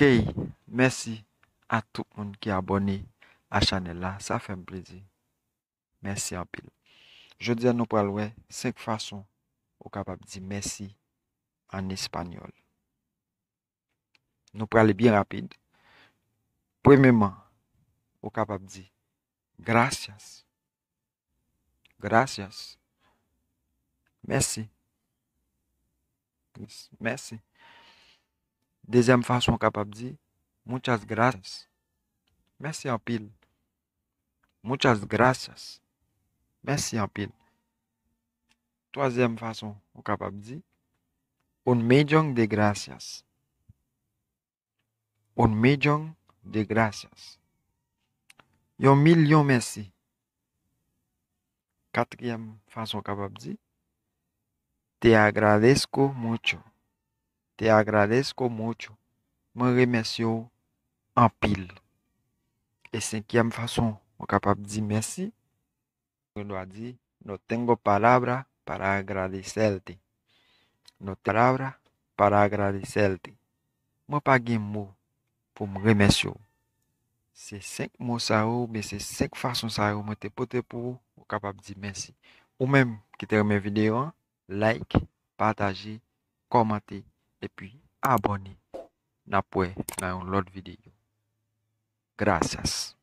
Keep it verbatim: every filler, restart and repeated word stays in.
Hey, mèsi a tout moun ki abòne a chanèl la. Sa fè m plezi. Mèsi anpil. Jodi a, nou pral wè senk fason ou kapab di mèsi an espanyòl. Nou prale byen rapid. Premyeman, ou kapab di gracias. Gracias. Mèsi. Mèsi. Dezyèm fason, ou kapab di muchas gracias. Mèsi anpil. Muchas gracias. Mèsi anpil. Twazyèm fason, ou kapab di un millón de gracias. Un millón de gracias. Yon milyon mèsi. Katriyèm fason, ou kapab di te agradezco mucho. Te agradezco mucho. Mwen remèsye w anpil. E senkyèm fason ou kapab di mèsi, ou gen dwa di no tengo palabra para agradecerte. No tengo palabra para agradecerte. Mwen pa gen mo pou m remèsye w. Se senk mo sa yo, oubyen se senk fason sa yo mwen te pote pou ou, ou kapab di mèsi. Ou menm ki te renmen videyo an, like, pataje, kòmante, epi abòne. N ap wè nan yon lòt videyo. Gracias.